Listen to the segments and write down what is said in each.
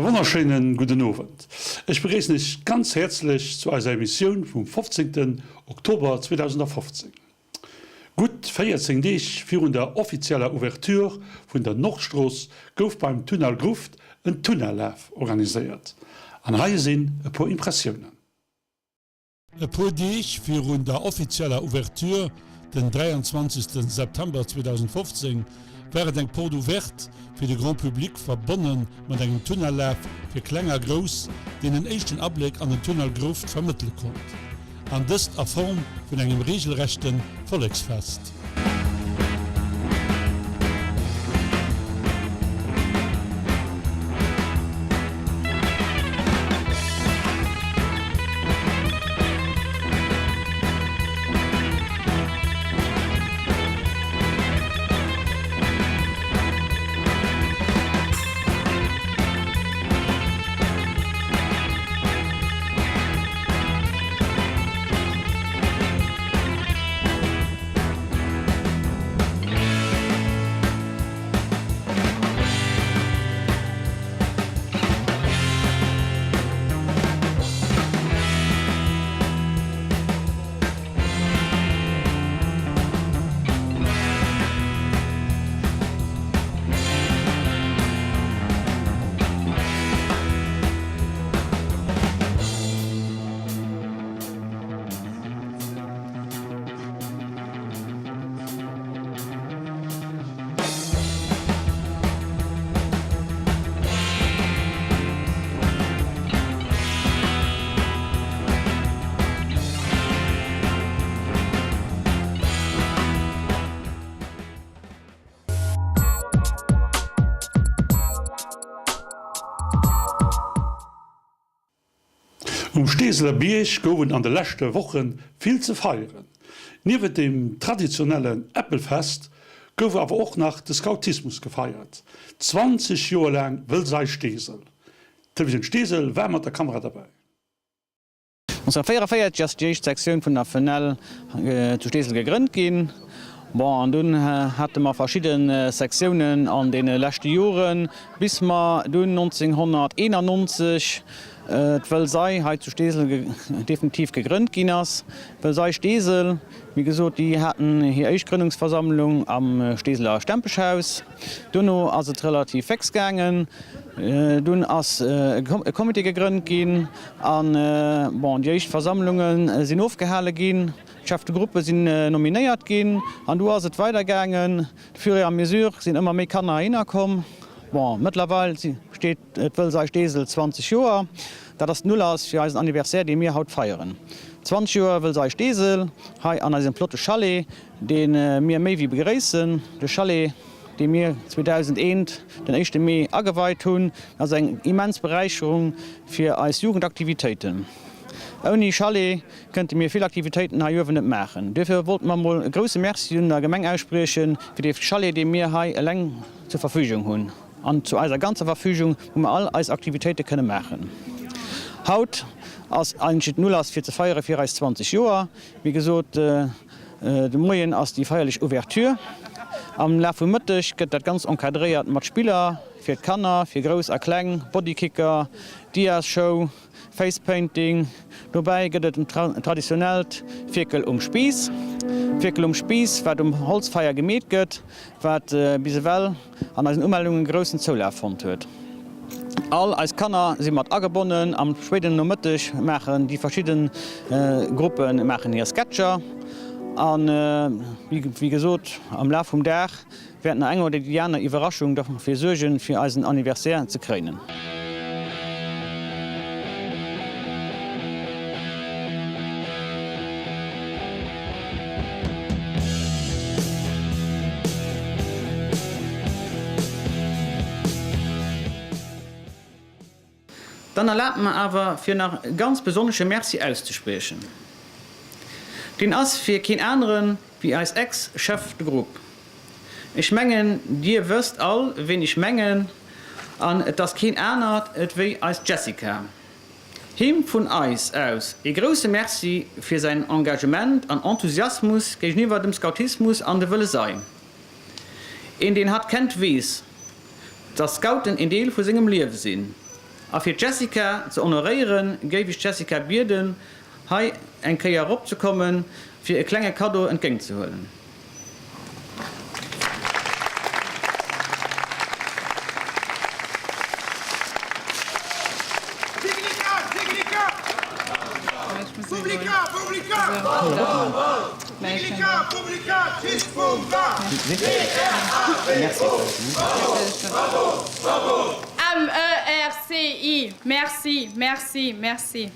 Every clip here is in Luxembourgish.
E wonnerschéinen gudden Owend. Ech begréissen Iech ganz häerzlech zu eiser Emissioun vum 15 Oktober 2015. Gutt 14 Deeg virun der offizieller Ouverture vun der Nordstrooss gouf beim Tunnel Gruft en Tunnellaf organiséiert. An hei sinn e puer Impressiounen. E puer Deeg virun der offizieller Ouverture, den 23 September 2015, war et eng Porte ouverte fir de Grand Public, verbonne mat engem Tunnellaf fir Kleng a Grouss, deen en éischten Abléck an den Tunnel Grouft vermëttele konnt. An dëst a Form vun engem regelrechte Volleksfest. Um Steeseler Bierg gouf et an de leschte Woche vill ze feieren. Niewent dem traditionellen Äppelfest gouf awer och nach de Scoutismus gefeiert. 20 Joer laang Wëll Sei Steesel. D'Télévisioun Steesel war mat der Kamera derbäi. 1944 ass déi éischt Sektioun vun der FNEL zu Steesel gegrënnt ginn. Bon, an dunn hate mer verschidde Sektiounen an deene leschte Joren, bis mer dunn 1991 d'Wëll Sei hei zu Steesel definitiv gegrënnt ginn ass. Wëll Sei Steesel, wéi gesot, déi haten hir éischt Grënnungsversammlung am Steeseler Stempeschhaus. Duerno ass et relativ féx gaangen. Dunn ass e Comité gegrënnt ginn an, bon, déi éischt Versammlunge sinn ofgehale ginn, d'Chefs de groupe sinn nominéiert ginn an du ass et weidergaangen. De fur et à mesure sinn ëmmer méi Kanner heihinner komm. Bon, mëttlerweil steet d'Wëll Sei Steesel 20 Joer. Dat ass den Ulass fir eisen Anniversaire, dee mir haut feieren. 20 Joer Wëll Sei Steesel hei an eisem flotte Chalet. Dee mir méi wéi begréissen. De Chalet, dee mir 2001 den éischte Mee ageweit hunn, ass eng immens Beräicherung fir eis Jugendaktivitéiten. Ouni Chalet kënnte mir vill Aktivitéiten hei uewen net maachen. Duerfir wollte mer mol e grousse Merci un der Gemeng aussprieche fir dee Chalet, dee mir hei eleng zur Verfügung hunn an zu eiser ganzer Verfügung, wou mer all eis Aktivitéite kënne maachen. Haut ass eigentlech den Ulass fir ze feiere fir eis 20 Joer. Wéi gesot, de Moien ass déi feierlech Ouverture. Am Laf vum Mëtteg gëtt dat Ganzt encadréiert mat Spiller fir d'Kanner, fir Grouss a Kleng, Bodykicker, Dias-Show, Face-Painting. Dobäi gëtt et en traditionellt Fierkel um Spiiss. Fierkel um Spiiss, wat um Holzfeier gemeet gëtt, wat bis ewell an eisen Umellungen groussen Zoulaf fonnt huet. All eis Kanner si mat agebonnen. Am spéiden Nomëtteg maachen déi verschidden Gruppe maachen hir Sketcher an wéi gesot am Laf vum Dag wäert nach eng oder déi aner Iwwerraschung derfir suergen fir eisen Anniversaire ze kréinen. Dann erlaabt mer awer fir nach e ganz besonnesche Merci auszespriechen. Deen ass fir keen aneren wéi eis Ex-Chef de Groupe. Ech mengen dir wësst all ween ech mengen an et ass keen anert et wéi eis Jessica. Him vun eis aus ee grousse Merci fir säin Engagement an Enthusiasmus géigeniwwer dem Scoutismus an de Wëlle Sei. Een deen hatt kennt weess, dass Scouten een Deel vu sengem Liewe sinn. A fir d'Jessica ze honoréieren, géif ech d'Jessica bieden, hei eng Kéier erop ze kommen, fir e klenge Kaddo entgéint ze huelen. MERCI! Merci, merci, merci.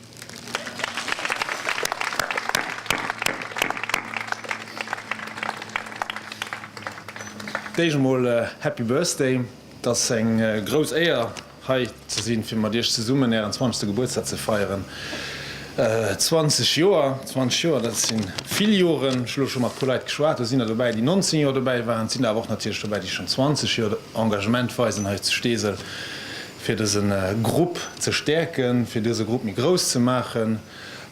D'éischt emol Happy Birthday! Et ass eng grouss Éier hei ze sinn, fir mat iech zesummen ären zwanzegste Gebuertsdag ze feieren. 20 Joer, 20 Joer, dat si vill Joren. Ech hu lo scho mat e puer Leit geschwat, do sinn der dobäi, déi 19 Joer dobäi waren, et sinn der awer och natierlech dobäi, déi schonn 20 Joer Engagement weisen hei zu Steesel, fir dëse Grupp ze stäerken, fir dëse Grupp méi grouss ze maachen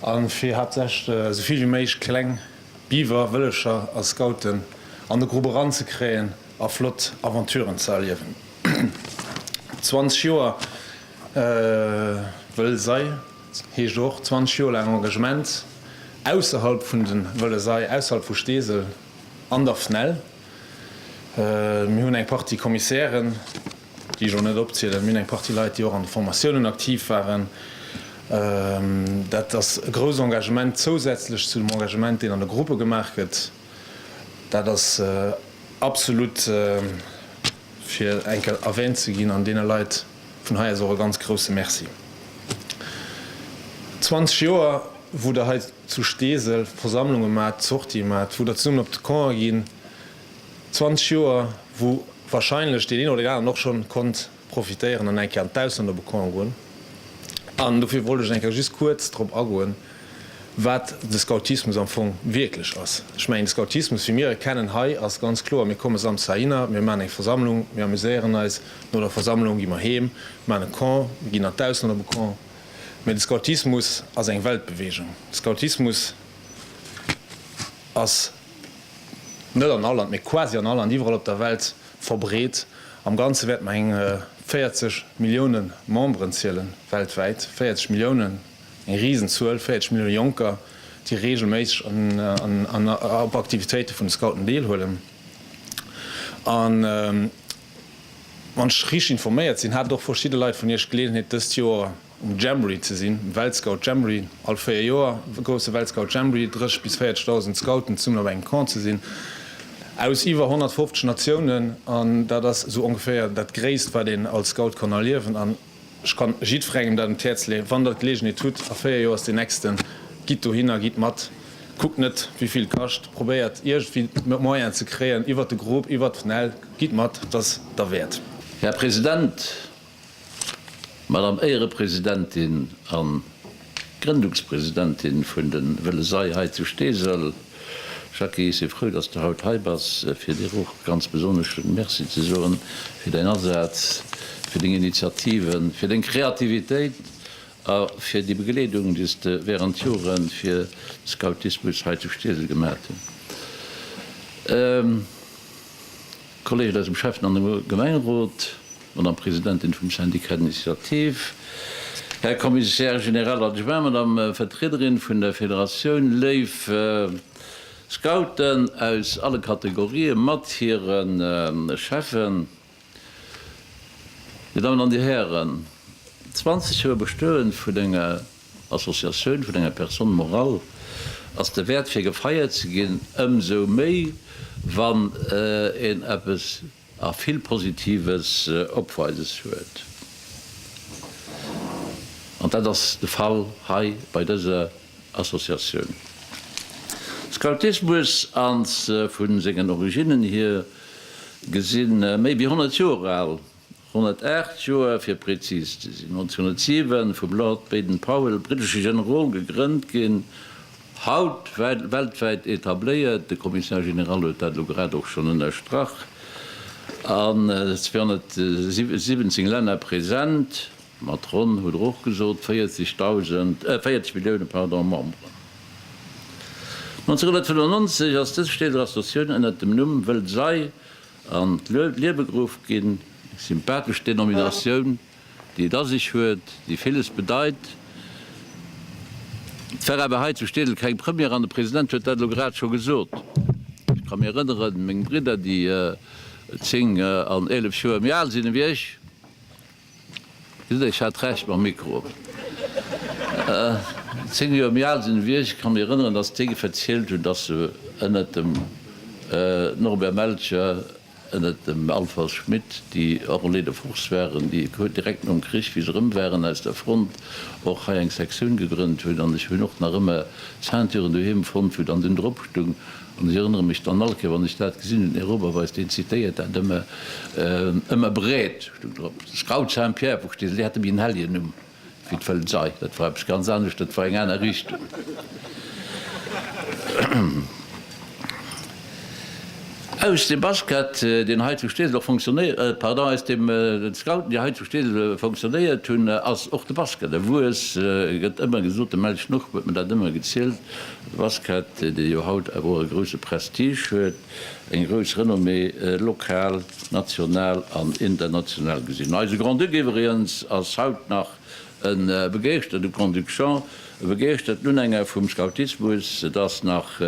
a fir haaptsächlech esou vill wéi méiglech kleng Beaver, Wëllefcher a Scouten an de Grupp eranzekréien a flott Aventuren ze erliewen. 20 Joer Wëll Sei heescht och 20 Joer laang Engagement ausserhalb vun de Wëlle Sei, ausserhalb vu Steesel an der FNEL. Mir hunn eng Partie Kommissären, déi ech elo net opzielen. Mir hunn eng Partie Leit, déi och an de Formatiounen aktiv waren. Dat ass e grouss Engagement zousätzlech zu dem Engagement, deen an de Gruppe gemaach gëtt. Dat ass absolut fir eng Kéier erwähnt ze ginn an deene Leit vun hei aus och e ganz grouse Merci. 20 Joer, wou Der hei zu Steesel Versammlunge maacht, Sortië maacht, wou Der zesummen op de Camp ginn, 20 Joer, wou wahrscheinlech deen een oder deen aneren och schonn konnt profitéieren an eng Kéier an d'Ausland op e Camp goen. An dofir wollt ech eng Kéier just kuerz drop agoen, wat de Scoutismus am Fong wierklech ass. Ech mengen, de Scoutismus, wéi mir e kennen hei, ass ganz kloer, Mir komme samsdes heihinner, mir maachen eng Versammlung, mir amuséieren eis, no der Versammlung gi mer heem, maachen e Camp, mir ginn an d'Ausland op e Camp. Mä de Scoutismus ass eng Weltbewegung. De Scoutismus ass net an all Land, mä quasi an all Land, iwwerall op der Welt verbreet. Am Ganze wäerte mer eng 40 Millioune Memberen zielen, weltwäit. 40 Milliounen, eng Risenzuel, 40 Millioune Jonker, déi reegelméisseg an op Aktivitéite vun de Scouten deelhuelen. An wann ech richteg informéiert sinn, haten och verschidde Leit vun Iech d'Geleeënheet dëst Joer um Jamboree ze sinn, um Weltscout Jamboree, all 4 Joer e grousse Weltscout Jamboree, 30 bis 40.000 Scouten zesummen op engem Camp ze sinn, aus iwwer 150 Natiounen, an dat ass esou ongeféier dat Gréisst, wat een als Scout kann erliewen. An ech kann jiddwerengem dat un d'Häerz leeën, wann der d'Geleegenheet hutt, a 4 Joer ass deen nächsten, gitt dohinner, gitt mat, kuckt net, wéi vill et kascht, probéiert iergendwéi Moyen ze kréien, iwwert de Grupp, iwwert d'FNEL, gitt mat, et ass derwäert. Här President, Madame Éierepresidentin a Grëndungspresidentin vun de Wëlle Sei hei zu Steesel, Jackie, ech si frou, dass de haut hei bass, fir dir och ganz besonnesche Merci ze soen fir däin Asaz, fir deng Initiativen, fir deng Kreativitéit a fir déi Begleedung, déi s de während Jore fir de Scoutismus hei zu Steesel gemat hunn. Kolleegen aus dem Schäffen an dem Gemengerot, Madame Presidentin vum Syndicat d'initiative, Här Commissaire général adjoint, Madame Vertriederin vun der Federatioun, léif Scouten aus alle Kategorien mat hire Cheffen, Dir Dammen an Dir Hären, 20 Joer Bestoen vun enger Associatioun, vun enger Personne morale ass derwäert fir gefeiert ze ginn, ëmsou méi wann een eppes a vill Positives opweises huet. An dat ass de Fall hei bei dëser Associatioun. Scoutismus ass vu sengen Originnen hier gesinn méi wéi 100 Joer al, 108 Joer fir prezis ze sinn, 1907 vum Lord Baden-Powell, brittesche Generol, gegrënnt ginn, haut weltwäit etabléiert, de Commissaire général huet dat elo grad och schonn ënnerstrach, an 217 Länner present, mat ronn, hutt Der och gesot, 40.000, 40 Millioune, pardon, Memberen. 1995 ass dës Steeseler Associatioun ënnert dem Numm Wëll Sei an d'Liewe geruff ginn, eng sympathesch Denominatioun. Déi et a sech huet, déi villes bedeit. Et war awer hei zu Steesel keng Première an de President huet dat elo grad scho gesot. Ech ka mir erënneren, meng Bridder, déi 10 an 11 Joer méi al sinn ewéi ech, gesitt Der, ech hat Recht mam Mikro, 10 Joer méi al sinn ewéi ech, ka mir erënneren, datt déi verzielt hunn, datt se ënnert dem Norbert Melcher, Ënnert dem Alfons Schmitt, déi Enrôlés de force waren, déi direkt nom Krich, wéi se erëm waren aus der Front, och hei eng Sektioun gegrënnt hunn. An ech hunn och nach ëmmer Ceinturen doheem fonnt, wou dann dunn drop stung. An ech erënnere mech dann all Kéier, wann ech dat gesinn hunn, den Här Oberweis, deen zitéiert dat ëmmer, ëmmer Brät stung drop. Scout Saint-Pierre vu Steesel, déi hate méi en hellegen Numm. Wéi d'Wëll Sei. Dat war eppes ganz anescht, dat war eng aner Richtung. Aus dem Basket, deen hei zu Steesel och fonctionnéiert, pardon, aus dem, den Scouten, déi hei zu Steesel fonctionnéiert hunn, ass och de Basket erwuess. Gëtt ëmmer gesot, de Mel Schnuch huet mer dat ëmmer gezielt, de Basket, dee jo haut awer och e grousse Prestige huet. Eng grouss Renommée, lokal, national an international gesinn. Eise Grand-Duc iwwregens ass haut nach e begeeschterte Conduction, e begeeschterten Unhänger vum Scoutismus. Et ass nach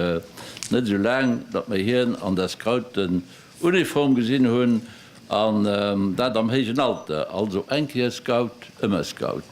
net esou laang, datt mer hien an der Scoutenuniform gesinn hunn, an dat am héijen Alter. Also eng Kéier Scout, ëmmer Scout.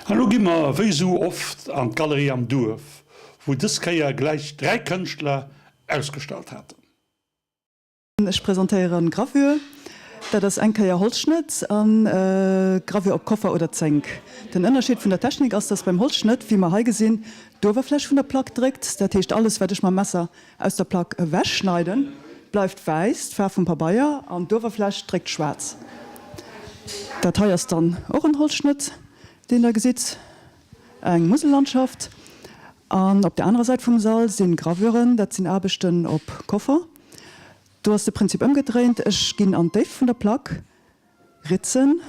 An elo gi mer wéi esou oft an d'Galerie am Duerf, wou dës Kéier gläich 3 Kënschtler ausgestallt haten. Ech presentéieren Gravure. Dat ass eng Kéier Holzschnëtt an Gravure op Koffer oder Zénk. Den Ënnerscheed vun der Technik ass, dass beim Holzschnëtt, wéi mer hei gesinn, d'Uewerfläch vun der Plack dréckt. Dat heescht, alles wat ech mam Messer aus der Plack ewech schneiden, bleift wäiss, d'Faarf vum Pabeier, an d'Uewerfläch dréckt schwaarz. Dat hei ass dann och en Holzschnëtt, deen der gesitt. Eng Musellandschaft. An op der anerer Säit vum Sall sinn Gravuren, dat sinn Aarbechten op Koffer. Do ass de Prinzip ëmgedréint, ech ginn an d'Déift vun der Plack, ritzen,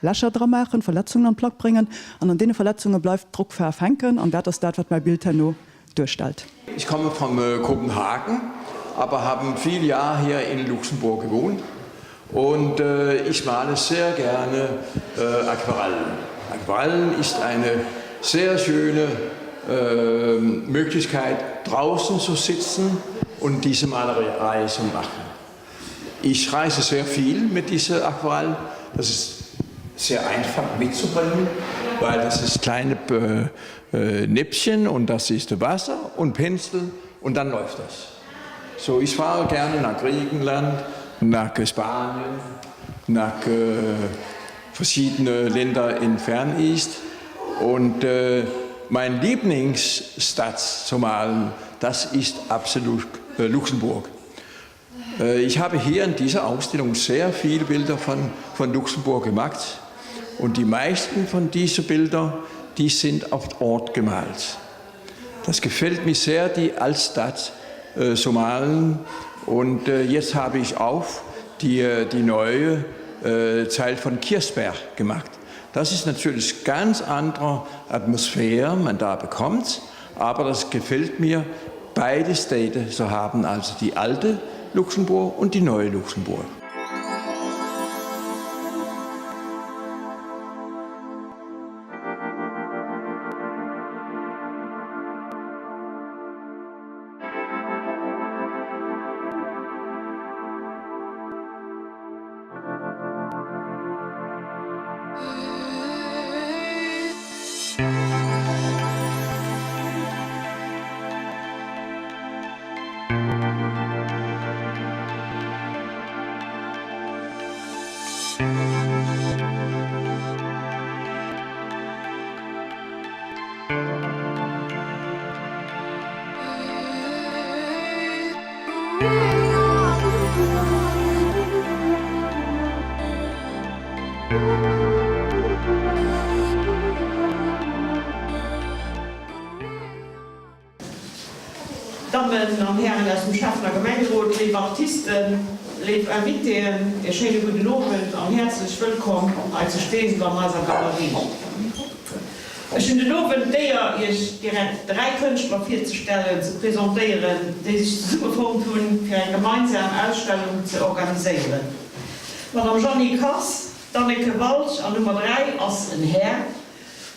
Lächer dra maachen, Verletzungen an d'Plack bréngen an an deene Verletzunge bleift d'Drockfaarf hänken an dat ass dat, wat mäi Bild herno duerstellt. Ich komme von Kopenhagen, aber haben viel Jahr hier in Luxemburg gewohnt und ich male sehr gerne Aquarellen. Aquarellen ist eine sehr schöne Möglichkeit draußen zu sitzen und diese Malerei zu machen. Ich reise sehr viel mit dieser Aquarell. Das ist sehr einfach mitzubringen, weil das ist kleine Näppchen und das ist Wasser und Pinsel und dann läuft das. So ich fahre gerne nach Griechenland, nach Spanien, nach verschiedene Länder in Ferneast und mein Lieblingsstadt zu malen, das ist absolut Luxemburg. Ich habe hier in dieser Ausstellung sehr viele Bilder von, von Luxemburg gemacht und die meisten von diesen Bildern, die sind auf Ort gemalt. Das gefällt mir sehr, die Altstadt äh, zu malen und äh, jetzt habe ich auch die, die neue äh, Teil von Kirsberg gemacht. Das ist natürlich ganz andere Atmosphäre man da bekommt, aber das gefällt mir, beide Städte zu haben, also die alte Luxemburg und die neue Luxemburg. Dammen an Hären aus dem Schäffen a Gemengerot, léif Artisten, léif Invitéen, e schéine gudden Owend an häerzlech wëllkomm hei zu Steesel an eiser Galerie. Ech hunn den Owend d'Éier, Iech direkt 3 Kënschtler virzestellen, ze presentéieren, déi sech zesummefonnt hunn, fir eng gemeinsam Ausstellung ze organiséieren. D'Madame Jeanny Kass, d'Anneke Walch an Nummer 3 ass en Här,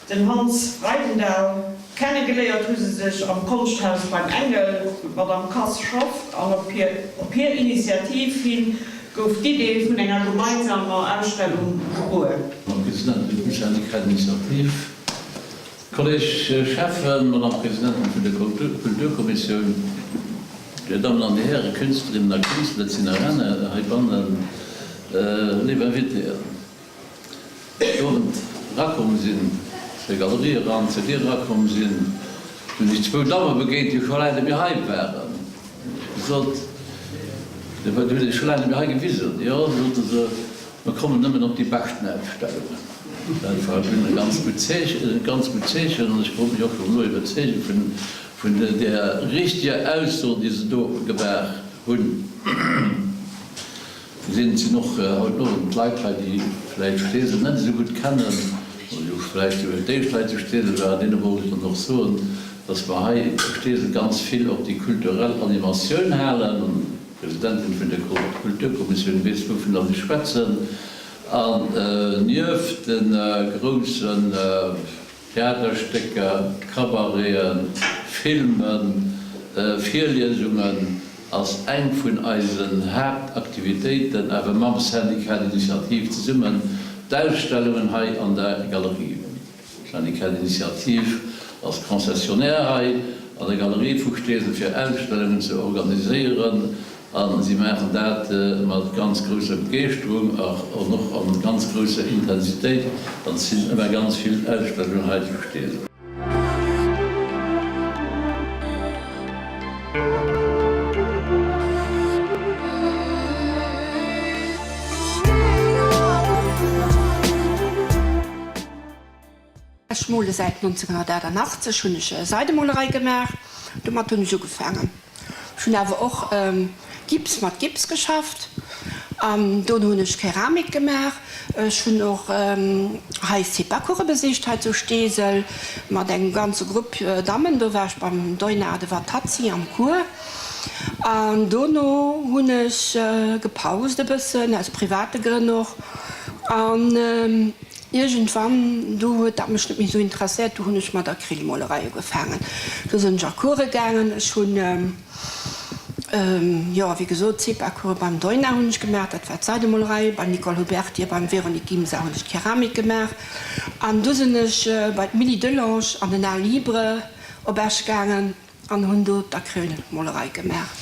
Den Hans Breidendahl. Kennegeléiert hu se sech am Konschthaus Beim Engel, wou d'Madame Kass schafft, an op hir op hir Initiativ hin gouf d'Idee vun enger gemeinsamer Ausstellung gebuer. Madame Presidentin vum Syndicat d'initiative, Kolleg Schäffen, Madame Presidentin vun der Kulturkommissioun, Dir Dammen an Dir Hären, Künstlerinnen a Künstler, et sinn nach aner heibannen, léif Invitéen. Owend erakomm sinn, zur Galerie eran, zur Dier erakomm sinn, hunn ech zwou Damme begéint, déi scho laang net méi hei waren. Hunn ech gesot, Dir hutt Iech scho laang net méi hei gewisen. Jo, sote se, mer kommen nëmmen op déi beschten Ausstellungen. Dat war dunn e ganz gutt Zeechen, e ganz gutt Zeechen, an ech konnt mech och schonn elo iwwerzeege vun, vun där richteger Ausso, déi se do gemaach hunn. Gesinn, et sinn och haut Owend Leit hei, déi vläicht Steesel net esou gutt kennen oder déi och vläicht souguer d'éischt hei zu Steesel waren. Deene wollt ech dann och soen, dass mer hei zu Steesel ganz vill op déi kulturell Animatioun halen. An d'Presidentin vun der Kulturkommissioun weess, wouvun dass ech schwätzen. An nieft de groussen Theaterstécker, Cabareten, Filmen, Virliesungen ass eng vun eisen Haaptaktivitéiten, awer mam Syndicat d'Initiative zesummen, d'Ausstellungen hei an der Galerie. Syndicat d'Initiative ass Concessionnaire hei an der Galerie vu Steesel fir Ausstellungen ze organiséieren. A si maachen dat mat ganz grousser Begeeschterung an och a ganz grousser Intensitéit. An et sinn ëmmer ganz vill Ausstellungen hei zu Steesel. Ech mole säit 1988, hunn ech Seidemolerei gemaach, domat hunn ech ugefaangen. Ech hunn awer och Gips mat Gips geschafft an dono hunn ech Keramik gemaach. Ech hunn och hei Cepa-Course besicht hei zu Steesel mat engem ganze Grupp Dammen. Do war ech beim Doina de Vattazzi am Cours an dono hunn ech gepaust e bëssen, aus private Grënn och an. Iergendwann, du huet dat mech net méi esou interesséiert, du hunn ech mat Acrylmolerei ugefaangen. Du sinn ech a Course gaangen. Ech hunn, jo, wéi gesot, CEPA-Course beim Doina hunn ech gemaach, dat war d'Seidemolerei. Beim Nicole Huberty a beim Véronique Gimsa hunn ech d'Keramik gemaach. An du sinn ech bei d'Milly Delange an den Art Libre op Esch gaangen. An hunn do d'Acrylmolerei gemaach.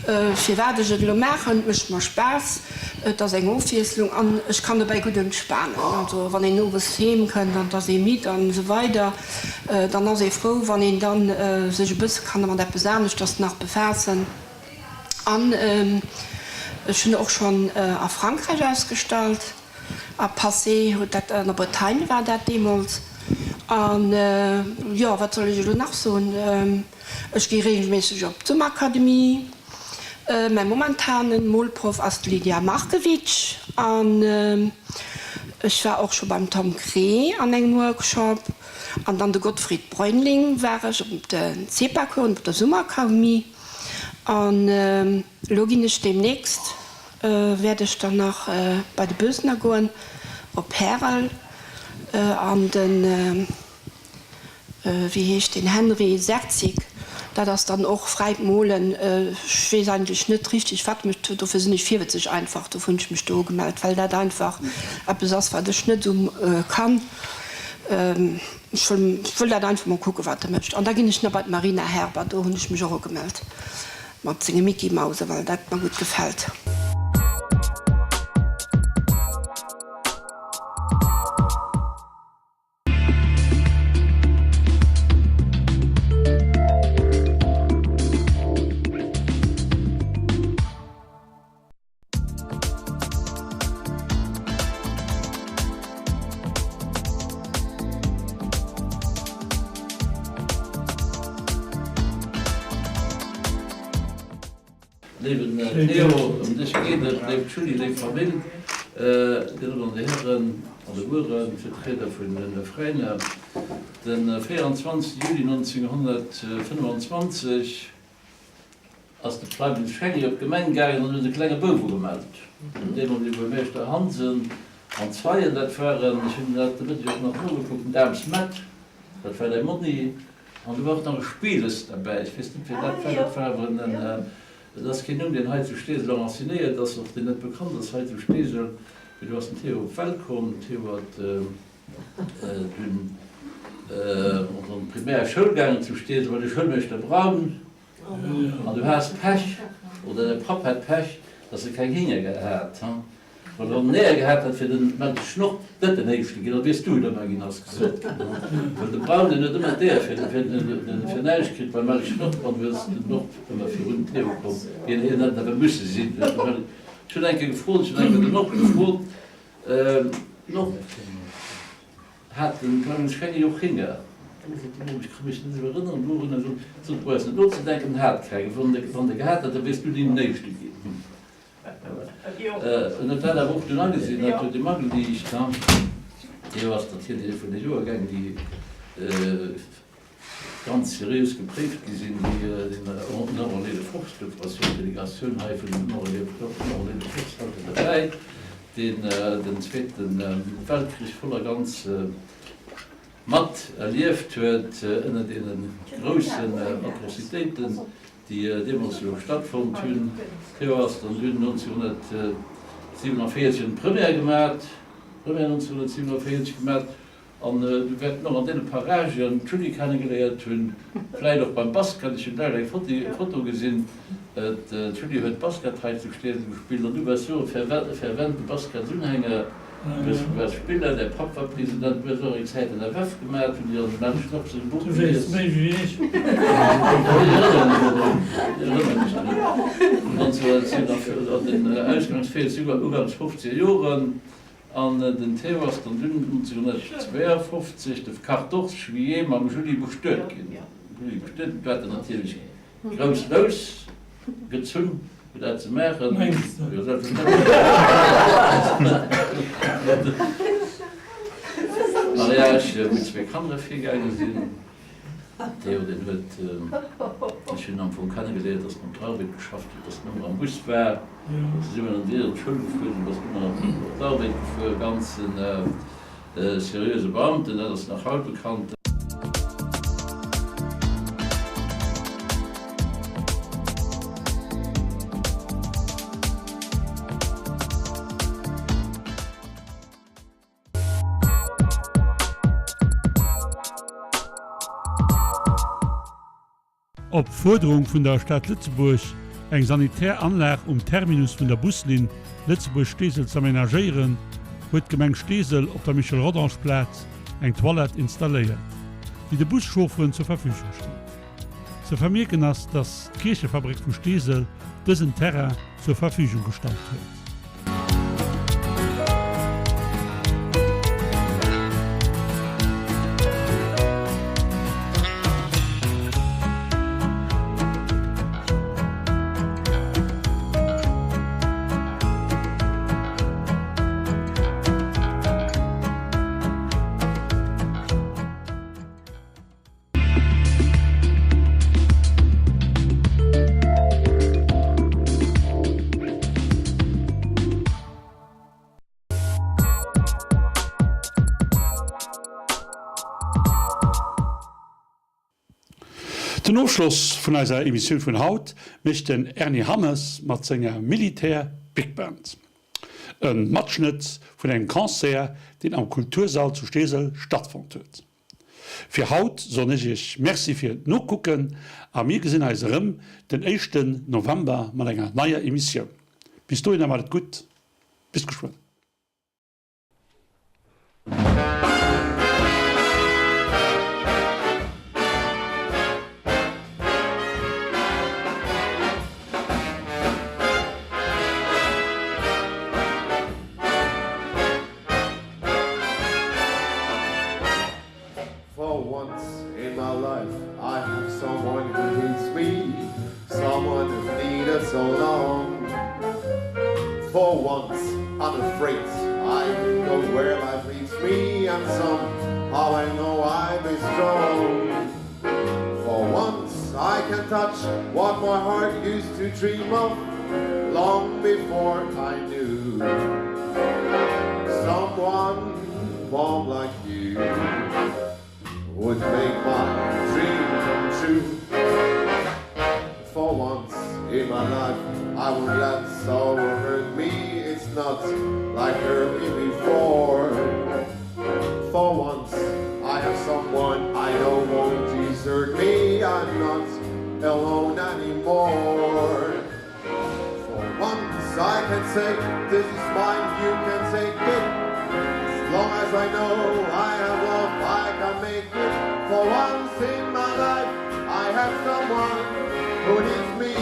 Firwat ech et elo maachen, et mécht mer Spaass, et ass eng Ofwiesslung an ech kann dobäi gutt entspanen. Also wann een owes heem kënnt an et ass ee midd an esou weider, dann ass ee frou wann een dann sech e bësse kann mat eppes aneschters nach befaassen. An ech hunn och schonn a Frankräich ausgestallt. A Passé huet dat, an der Bretagne war dat deemools. An, jo, wat soll ech elo nach soen? Ech gi regelméisseg op d'Summerakademie. Mäi momentane Molproff ass d'Lydia Markewitsch. An ech war och scho beim Tom Kree an engem Workshop. An dann de Gottfried Bräunling war ech op de CEPA-Coursen op der Summerakademie. An elo ginn ech deemnächst Wäert ech dann nach bei de Bösener goen, op Härel an den, wéi heescht deen, Henri Sertzig, dat ass dann och fräit Molen. Ech weess eigentlech net richteg wat mech, dofir sinn ech virwëtzeg einfach, dofir hunn ech mech do ugemellt, well dat einfach eppes ass wat ech net esou kann. Ech wëll dat einfach mol kucken wat e mécht. An da ginn ech nach bei d'Marina Herber, do hunn ech mech och ugemellt. Mat senge Mickey-Mausen, well dat mer gutt gefält. Léiwen Théo, ëm dech geet et, léif Julie, léif Famill, Dir Dammen an Dir Hären, allegueren d'Vertrieder vun de Veräiner. De 24 Juli 1925 ass de Pleinfeld Schengi op d'Gemeng gaangen an huet e klenge Bouf ugemellt. Den deemolige Buermeeschter Hansen an Zeien, dat waren, ech hunn dat de Mëtteg och nach nogekuckt, den Daems Mett, dat war däi Monni, An do war och nach e Speles derbäi, ech weess net, wien dat war, dat war awer en, et ass keen Numm, deen hei zu Steesel enracinéiert ass, och deen net bekannt ass hei zu Steesel, mee do ass den Theo op d'Welt komm. Den Theo huet dunn an d'Primär Schoul gaangen zu Steesel bei de Schoulmeeschter Braun. An du has Pech, oder däi Papp hat Pech, dass e keng Hinger hat. Wann en en Eeër gehat hätt, wier den Mensch Schnorr net den éischte ginn, da wiers du et ëmmer ginn, ass gesot ginn. Well de Braun, deen huet ëmmer d'Eeër fir näischt kritt beim Melch Schnorr, an du hues den Norb ëmmer virun den Theo komm, hien hätt awer musse sinn. Ech hunn eng Kéier gefrot, ech hunn eng Kéier den Norb gefrot, Norb, hat den Clarence Schengi och Hinger? Du sot den Norb, ech ka mech net esou erënneren, dorunner, sot, Brauchs net nozedenken, en hat keng, wann de gehat hätt, da wiers du deen éischte ginn. En huet dat awer och dunn agesinn, dat huet him ageliicht. Dee ass natierlech ee vun de Joergäng, déi ganz seriös gepréift gi sinn, déi den Enrôlé de force, dofir ass jo d'Delegatioun hei vun den Enrôlés de force haut derbäi, deen den Zweete Weltkrich voll a ganz mat erlieft huet ënner deene groussen Atrocitéiten, déi deemools jo stattfonnt hunn. Theo ass dann dunn 1947 en d'Première gemat, Première 1947 gemat, an du wäerten och an deene Paragen d'Julie kennegeléiert hunn, vläit och beim Basket, ech hunn gläich eng Foto gesinn, d'Julie huet Basket hei zu Steesel gespillt an du waars jo e fervente Basketsunhänger. Du waars Spiller, däi Papp war President, du hues och eng Zäit an der WEF gemaat, hunn déi an dem Mensch Schnorr sengem Buch Du weess gelies. méi wéi ech. Ech erënnere mech dodrun, ech erënnere mech drun. 1947, an den Ausgangs 40 Joer, Ugangs 50er Joren, an den Théo ass dann dunn 1952, de 14 juillet, mam Julie bestuet ginn. Julie bestuet, du hat en natierlech Grouss Lous gezunn fir dat ze maachen. Mengs de? Jo, selbstverständlech. Mariage, wou zwéi Kanner virgaange sinn. Theo, deen huet, ech hunn am Fong kennegeléiert, datt en op d'Arbed geschafft huet, datt en ëmmer am Bus war, zesummen an d'Schoul gefuer sinn, datt en ëmmer op d'Arbed gefuer, ganz en seriöse Beamten, dat ass nach haut bekannt. Op Fuerderung vun der Stad Lëtzebuerg, eng sanitär Anlag um Terminus vun der Buslinn Lëtzebuerg-Steesel z'amenagéieren, huet d'Gemeng Steesel op der Michel-Rodange-Plaz eng Toilette installéiert, déi de Buschaufferen zur Verfügung steet. Ze vermierken ass, dass d'Kierchefabrik vu Steesel dësen Terrain zur Verfügung gestallt huet. Den Ofschloss vun eiser Emissioun vun haut mécht den Ernie Hammes mat senger Militär Big Band. E Matschnëtt vun engem Concert, deen am Kultursall zu Steesel stattfonnt huet. Fir haut soen ech iech Merci fir d'Nokucken a mir gesinn eis erëm den éischten November mat enger neier Emissioun. Bis dohinner mat et gutt, bis geschwënn. For once in my life I have someone who needs me. Someone who's needed so long. For once unafraid I go where life leads me and somehow I know I'll be strong. For once I can touch what my heart used to dream of long before I knew someone warm like you would make my dream come true. For once in my life I won't let sorrow hurt me it's not like hurt me before. For once I have someone I know won't desert me I'm not alone anymore. For once I can say this is mine you can take it As long as I know I have love I can make it For once in my life I have someone who needs me.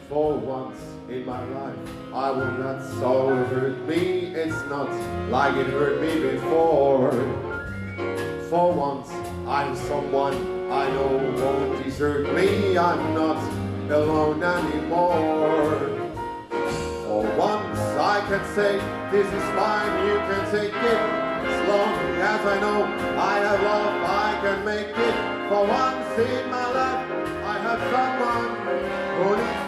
For once in my life I will not so it hurt me it's not like it hurt me before For once I'm someone I know won't desert me I'm not alone anymore For once I can say this is mine you can take it As long as I know I have love I can make it For once in my life I have someone who needs.